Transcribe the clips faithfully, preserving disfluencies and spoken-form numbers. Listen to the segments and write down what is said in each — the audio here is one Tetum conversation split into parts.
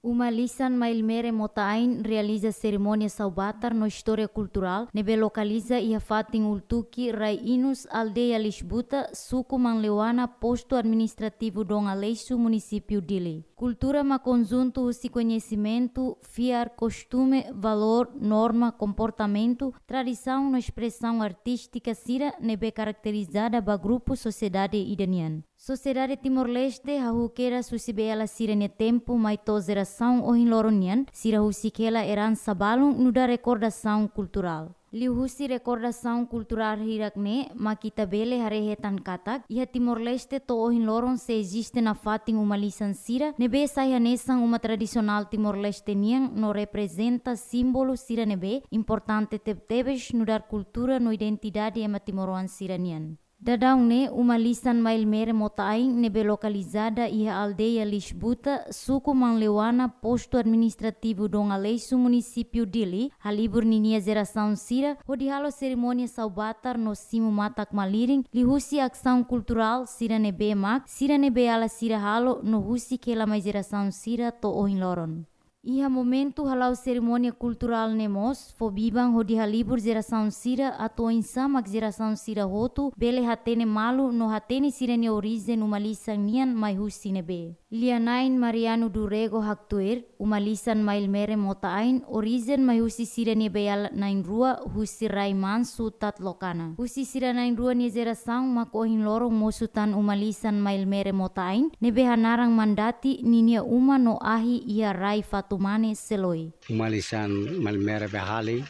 Uma lisan Mailmere Mota Ain realiza serimónia saubatar no istória kulturál ne'ebé lokaliza iha fatin Ultuki, Rai Inus, aldeia Lisbuta, suku Manleuana, postu administrativu Dom Aleixo, munisípiu Dili. Kultura mak konjuntu husi koñesimentu, fiar, kostume, valór, norma, komportamentu, tradisaun no espresaun artístika sira ne'ebé karakterizada ba grupu sosiedade ida nian. Sosiedade Timor-Leste hahú kedas husi beiala sira-nia tempu mai to'o jerasaun ohin loron nian, sira husik hela eransa balun nu'udar rekordasaun kulturál. Liuhusi rekordasaun kulturál hirak-ne'e, mak ita bele haree hetan katak, iha Timor-Leste to'o ohin loron sei eziste nafatin uma lisan sira ne'ebé sai hanesan uma tradisionál Timor-Leste nian no reprezenta símbolu sira ne'ebé importante tebtebes nu'udar kultura no identidade ema timoroan sira-nian. Daudaun ne'e, uma lisan Mailmere Mota Ain ne'ebé lokalizada iha aldeia Lisbuta, suku Manleuana, postu administrativu Dom Aleixo, munisípiu Dili, halibur ninia jerasaun sira hodi halo serimónia saubatar no simu matak-malirin liuhusi asaun kulturál sira ne'ebé mak sira-nia beiala sira halo no husik hela mai jerasaun sira to'o ohin loron. Iha momentu hala'o serimónia kulturál ne'e mós fó biban hodi halibur jerasaun sira atu oinsá mak jerasaun sira hotu bele hatene malu no hatene sira-nia orijen uma lisan nian mai husi ne'ebé. Lia-na'in Mariano do Rego haktuir, uma lisan Mailmere Mota Ain orijen mai husi sira-nia beiala na'in-rua husi rai mansu Tatlokana. Husi sira na'in-rua nia jerasaun mak ohin loron mosu tan uma lisan Mailmere Mota Ain ne'ebé hanaran mandati ninia uma no ahi iha rai Fatumane, Seloi. Uma lisan Mailmere Behali,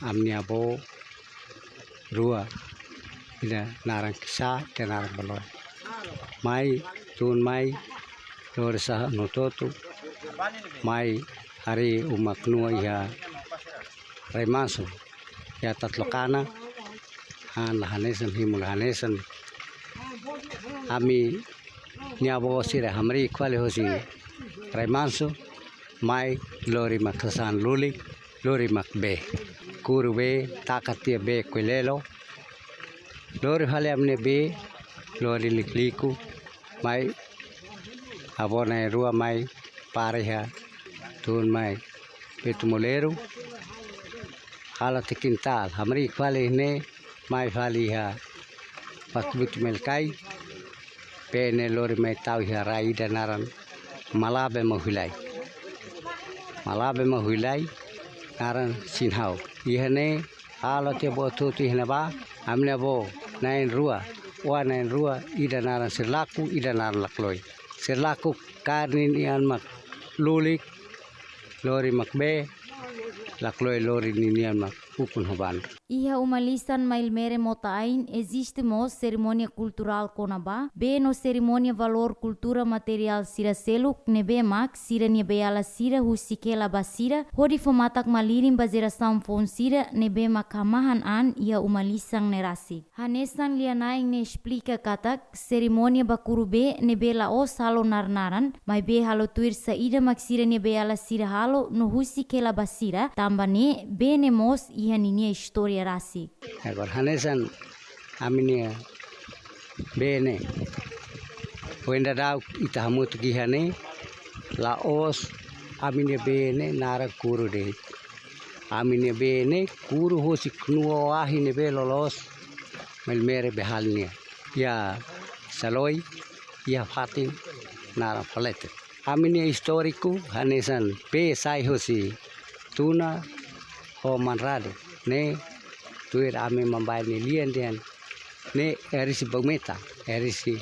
ami-nia avó rua, ida naran Kisa, ida naran Baloi. Mai, tun mai, lori sa'e no totu, mai harii uma knua iha rai mansu, iha Tatlokana, han la hanesan, himu la hanesan. Ami-nia avó sira hamriik fali hosi rai mansu, mai lori mak sasán lulik, lori mak bee. Kuru bee, taka tiha bee ko'alia lelo. Lori fali ami-nia bee, lori likliku, mai avó na'in-rua mai para iha, tun mai Betu Moleiro. Halo tiha kintál, hamriik fali ne'e, mai fali iha Pak Betu Melkai. Bee ne'e lori mai tau iha rai ida naran Malabe Mahuilai. Malabe Mahuilai naran Sinhau. Iha ne'e halo tiha buat hotu iha ne'ebá, ami-nia avó na'in-rua, oan na'in-rua, ida naran Sirlaku, ida naran Lakloi. Sirlaku kaer ninia an mak lulik, lori mak bee, Lakloi lori ninia an mak ukun ho bandu. Iha uma lisan Mailmere Mota Ain eziste mós serimónia kulturál kona-ba bee no serimónia valór kultura materiál sira seluk ne'ebé mak sira-nia beiala sira husik hela ba sira hodi fó matak-malirin ba jerasaun foun sira ne'ebé mak hamahan an iha uma lisan ne'e rasik. Hanesan lia-na'in ne'e esplika katak, serimónia ba kuru bee ne'ebé la'ós halo narnaran, maibé halo tuir saida mak sira-nia beiala sira halo no husik hela ba sira, tanba ne'e bee ne'e mós iha ninia istória rasik. Agora, hanesan ami-nia bee ne'e, ohin daudauk ita hamutuk iha ne'e, la'ós ami-nia bee ne'e naran kuru de'it. Ami-nia bee ne'e kuru husi knua ho ahi ne'ebé loloos Mailmere Behali nian. Iha Seloi, iha fatin naran Falete. Ami-nia istóriku hanesan bee sai husi Tuna ho Manrade. Ne'e tuir ami mambae nia lian dehan ne'e erisi Baumeta, erisi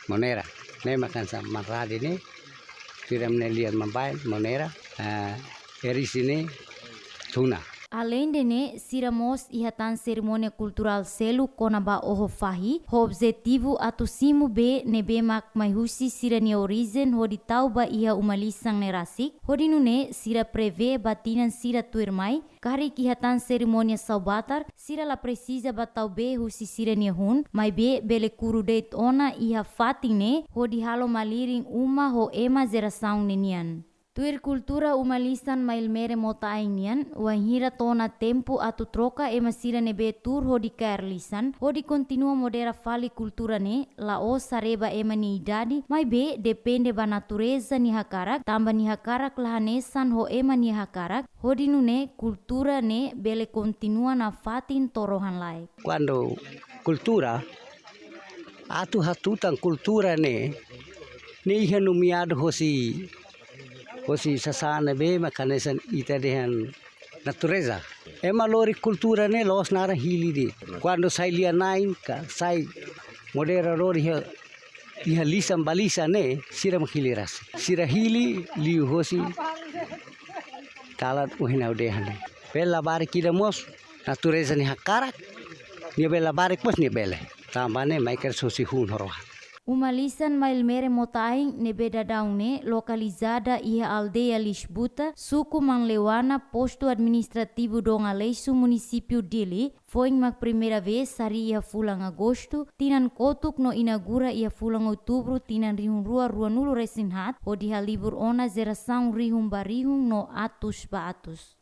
Monera. Ne'e mak hanesan Manrade ne'e, tuir ami-nia lian mambae Monera, eh, erisi ne'e Tuna. Aleinde ne'e, sira mós iha tan serimónia kulturál seluk kona-ba oho fahi, ho objetivu atu simu bee ne'ebé mak mai husi sira-nia orijen hodi tau ba iha uma lisan ne'e rasik, hodi nune'e sira prevee ba tinan sira tuirmai, karik iha tan serimónia saubatar, sira la presiza ba tau bee husi sira-nia hun, maibé bele kuru de'it ona iha fatin ne'e, hodi halo malirin uma ho ema jerasaun ne'e nian. Tuir kultura uma lisan Mailmere Mota Ain nian, wainhira to'o ona tempu atu troka ema sira ne'ebé tuur hodi kaer lisan, hodi kontinua modera fali kultura ne'e, la'ós haree ba ema nia idade, maibé depende ba natureza nia hakarak, tanba nia hakarak la hanesan ho ema nia hakarak, hodi nune'e kultura ne'e bele kontinua nafatin to'o rohan-laek. Kuandu kultura, atu hatutan kultura ne'e, ne'e iha nomeadu hosi, hosi sasán ne'ebé mak hanesan ita dehan natureza. Ema lori kultura ne'e la'ós naran hili de'it. Kuandu sai lia-na'in ka sai modera lori iha, iha lisan ba lisan ne'e, sira mak hili rasik. Sira hili liuhosi dalan ohin ha'u dehan ne'e. Bele labarik ida mós, natureza nia hakarak, nia bele labarik mós nia bele. Tanba ne'e mai kedas hosi hun ho rohan. Uma lisan Mailmere Mota Ain ne'ebé daudaun ne'e lokalizada iha aldeia Lisbuta, suku Manleuana, postu administrativu Dom Aleixo, munisípiu Dili, foin mak primeira vez harii iha fulan Agostu, tinan kotuk no inaugura iha fulan Outubru, tinan rihun rua ruanulu resin haat, hodi halibur ona jerasaun rihun ba rihun no atus ba atus.